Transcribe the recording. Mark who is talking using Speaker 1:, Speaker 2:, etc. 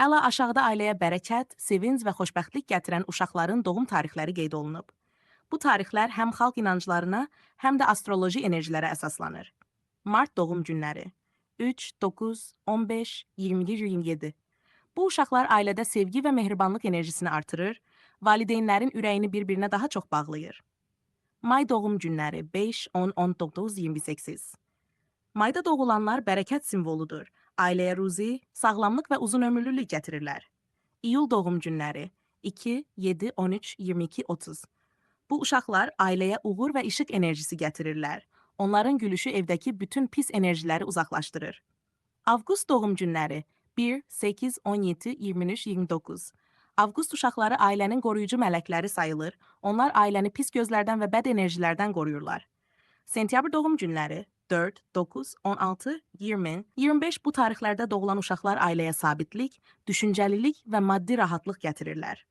Speaker 1: Əla aşağıda ailəyə bərəkət, sevinc və xoşbəxtlik gətirən uşaqların doğum tarixləri qeyd olunub. Bu tarixlər həm xalq inanclarına, həm də astroloji enerjilərə əsaslanır. Mart doğum günləri 3, 9, 15, 21, 27. Bu uşaqlar ailədə sevgi və mehribanlıq enerjisini artırır, valideynlərin ürəyini bir-birinə daha çox bağlayır. May doğum günləri 5, 10, 19, 28. Mayda doğulanlar bərəkət simvoludur. Ailəyə ruzi, sağlamlıq və uzun ömürlülük gətirirlər. İyul doğum günləri 2, 7, 13, 22, 30. Bu uşaqlar ailəyə uğur və işıq enerjisi gətirirlər. Onların gülüşü evdəki bütün pis enerjiləri uzaqlaşdırır. Avqust doğum günləri 1, 8, 17, 23, 29. Avqust uşaqları ailənin qoruyucu mələkləri sayılır. Onlar ailəni pis gözlərdən və bəd enerjilərdən qoruyurlar. Sentyabr doğum günləri 4, 9, 16, 20, 25 bu tarixlərdə doğulan uşaqlar ailəyə sabitlik, düşüncəlilik və maddi rahatlıq gətirirlər.